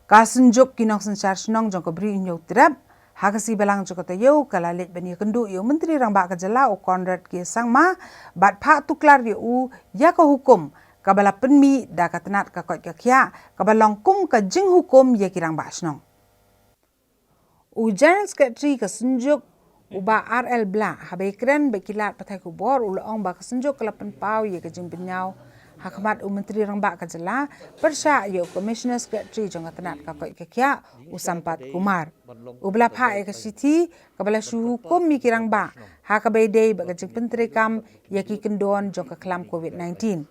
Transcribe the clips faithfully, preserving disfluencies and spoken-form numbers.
Ka Synjuk ki Nongsynshar Shnong jong ka Bri u Hynñiewtrep, ha ka sngi Balang jong ka taïew, ka la leit ban ïakynduh ïa u Myntri Rangbah ka jylla u Conrad K Sangma, bad phah tuklar ïa u ïa ka hukum kaba la pynmih da ka tnat ka koit ka khiah, kaba long kum ka jinghukum ïa ki rangbah shnong. U General Secretary ka Synjuk, u Bah R L Blah, haba ïakren bad ki lad pathai khubor, u la ong ba ka Synjuk ka la pynpaw ïa ka jingbynñiaw ha khmat u Myntri Rangbah ka jylla pyrshah ïa u Commissioner Secretary jong ka tnat ka koit ka khiah, u Sampath Kumar. U Blah phah ïa ka shithi kaba la shu hukum ïa ki rangbah ha kaba ïadei bad ka jingpyntreikam ïa ki kyndon jong ka khlam covid nineteen.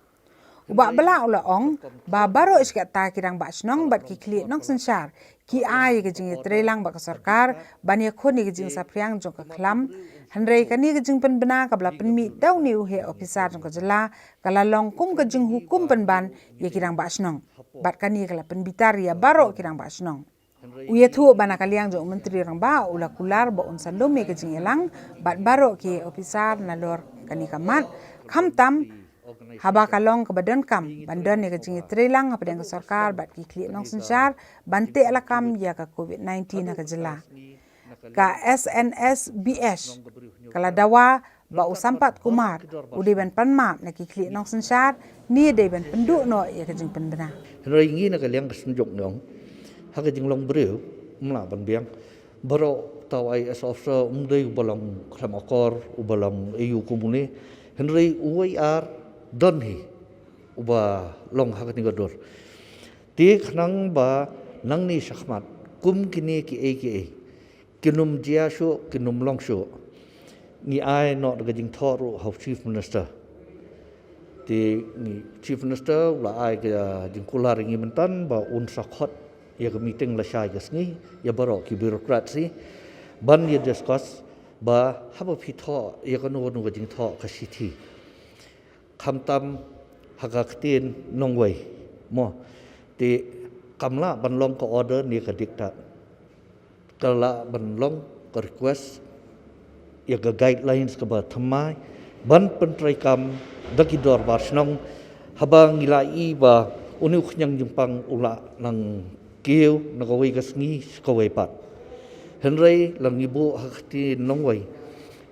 U Bah Blah u la ong ba baroh shi katta ki rangbah shnong bad ki khlieh nongsynshar ki ai ïa ka jingïatreilang bad ka sorkar ban ïakhun ïa ka jingsaphriang jong ka khlam. Hynrei kane ka jingpynbna kaba la pynmih da une u heh ophisar jong ka jylla ka la long kum ka jinghukum pynban ïa ki rangbah shnong, bad kane ka la pynbitar ïa baroh ki rangbah shnong. U ïathuh ba na ka liang jong u Myntri Rangbah u la kular ba un sa lum ïa ka jingïalang bad baroh ki ophisar nalor kane ka mat, khamtam haba ka long kaba donkam ban don ïa ka jingïatreilang hapdeng ka sorkar bad ki khlieh nongsynshar ban teh lakam ïa ka covid nineteen ha ka jylla. Ka S N S B H ka la dawa ba u Sampath Kumar u dei ban pan map na ki khlieh nongsynshar, ne dei ban pynduh noh ïa ka jingpynbna. Hynrei ngi na ka liang ka Synjuk ngi ong ha ka jinglong briew, ym lah ban biang. Baroh uta u I A S officer um dei uba long khlem akor, uba long A U kum une. Hynrei uwei ar don hi uba long ha kane ka dur. Te khnang ba nangne shakhmat kum kine kiei kiei kin ym jia shuh, kin ym long shuh, ngi ai noh da ka jingthoh ruh ha u Chief Minister. Te ngi, Chief Minister u la ai ka jingkular ïa ngi mynta ba un sa khot ïa ka meeting lashai ka sngi ïa baroh ki bureaucrats hi ban ïa discuss ba haba phi thoh ïa kano kano ka jingthoh ka shithi, khamtam ha ka ktien nongwei, mo, te kam lah ban long ka order ne ka diktat. Ka lah ban long ka request ïa ka guidelines kaba thymmai ban pyntreikam da ki dorbar shnong haba ngi la ïohi ba une u khñiang jingpang u la nang kiew na kawei ka sngi sha kawei pat. Hynrei lada ngi buh ha ka ktien nongwei,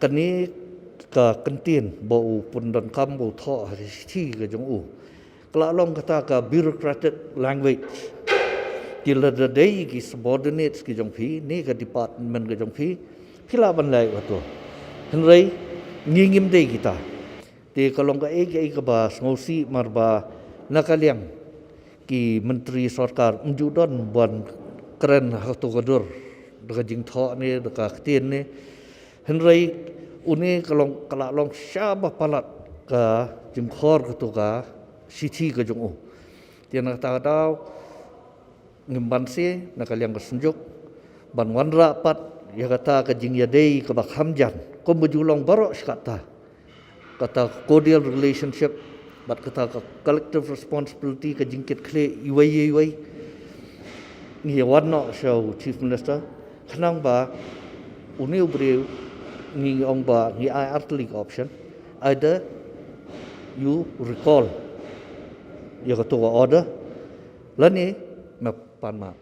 kane ka kyntien ba u pyndonkam ba u thoh ha ka shithi ka jong u ka la long kata ka bureaucratic language. Te lada dei ki subordinates ki jong phi ne ka department ka jong phi, phi lah ban leh kato. Hynrei ngi ngim dei kita. Te ka long kaei kaei kaba sngewsih namar ba na ka liang ki myntri sorkar ym ju don ban kren ha kato ka dur da ka jingthoh ne da ka ktien ne. Hynrei une ka long, ka la long shaba palat ka jingkhor kato ka shithi ka jong u. Te na kata ka daw ngim banse na ka liang ka Synjuk ban wanrah pat ïa kata ka jingïadei kaba kham jan kumba ju long baroh shi katta, kata ka cordial relationship bad kata ka collective responsibility, ka jingkitkhlieh iwei ïa iwei. Ngi ïa wan noh sha u Chief Minister khnang ba une u briew, ngi ong ba ngi ai artylli ka option, either you recall ïa kato ka order lane me pan map.